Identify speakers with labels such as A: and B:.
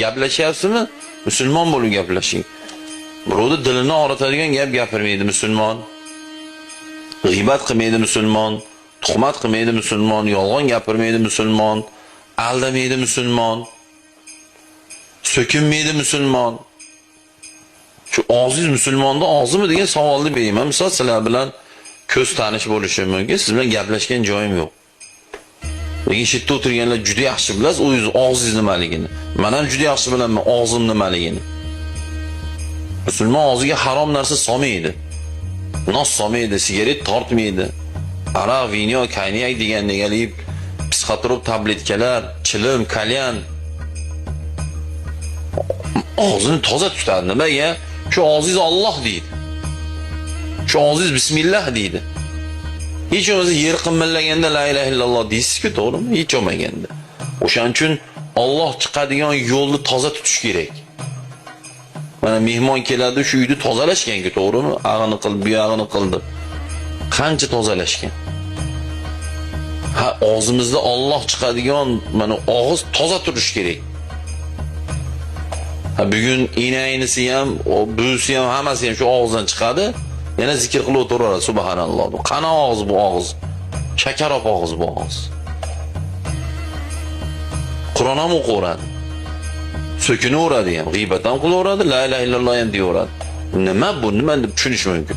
A: Gaplashyapsizmi? Musulmon bo'lib gaplashing. Birovni dilini og'ritadigan gap gapirmaydi musulmon. G'iybat qilmaydi musulmon, tuhmat qilmaydi musulmon, yolg'on gapirmaydi musulmon, aldamaydi musulmon, so'kinmaydi musulmon. Shu og'zingiz musulmonni og'zimi degan savolni berayman. Misol sizlar bilan ko'z tanish bo'lishi mumkin, siz bilan gaplashgan joyim yo'q. Lekin shu yerda o'tirganlar juda yaxshi bilasiz o'zingiz og'zingiz nimaligini. Men ham juda yaxshi bilaman og'zim nimaligini. Musulmon og'ziga harom narsa solmaydi. Nos solmaydi, sigaret tortmaydi. Aroq, vino, konyak degan haligi psixotrop tabletkalar, chilim, kalyan og'zini toza tutadi. Nimaga? Shu og'zingiz Alloh deydi. Shu og'zingiz bismillah deydi. Hech bo'lmasa yer qimillaganda la ilaha illalloh deysiz-ku, to'g'rimi? Hech bo'lmaganda. O'shaning uchun Alloh chiqadigan yo'lni toza tutish kerak. Mana mehmon keladi, shu uyni tozalashgan-ku, to'g'rimi? Ag'ini qil, bu yog'ini qil deb. Qancha tozalashgan. Ha, og'zimizda Alloh chiqadigan mana og'iz toza turishi kerak. Ha, bugun enaynisi ham, buvisi ham, hammasi ham shu og'izdan chiqadi. Yana zikr qilib o'tiraveradi, subhanalloh. Bu qana og'iz bu og'iz? Shakarop og'iz bu og'iz. Qur'on ham o'qiveradi. So'kinaveradi ham, g'iybat ham qilaveradi, la ilaha illalloh ham deyaveradi. Nima bu? Nima deb tushunish mumkin?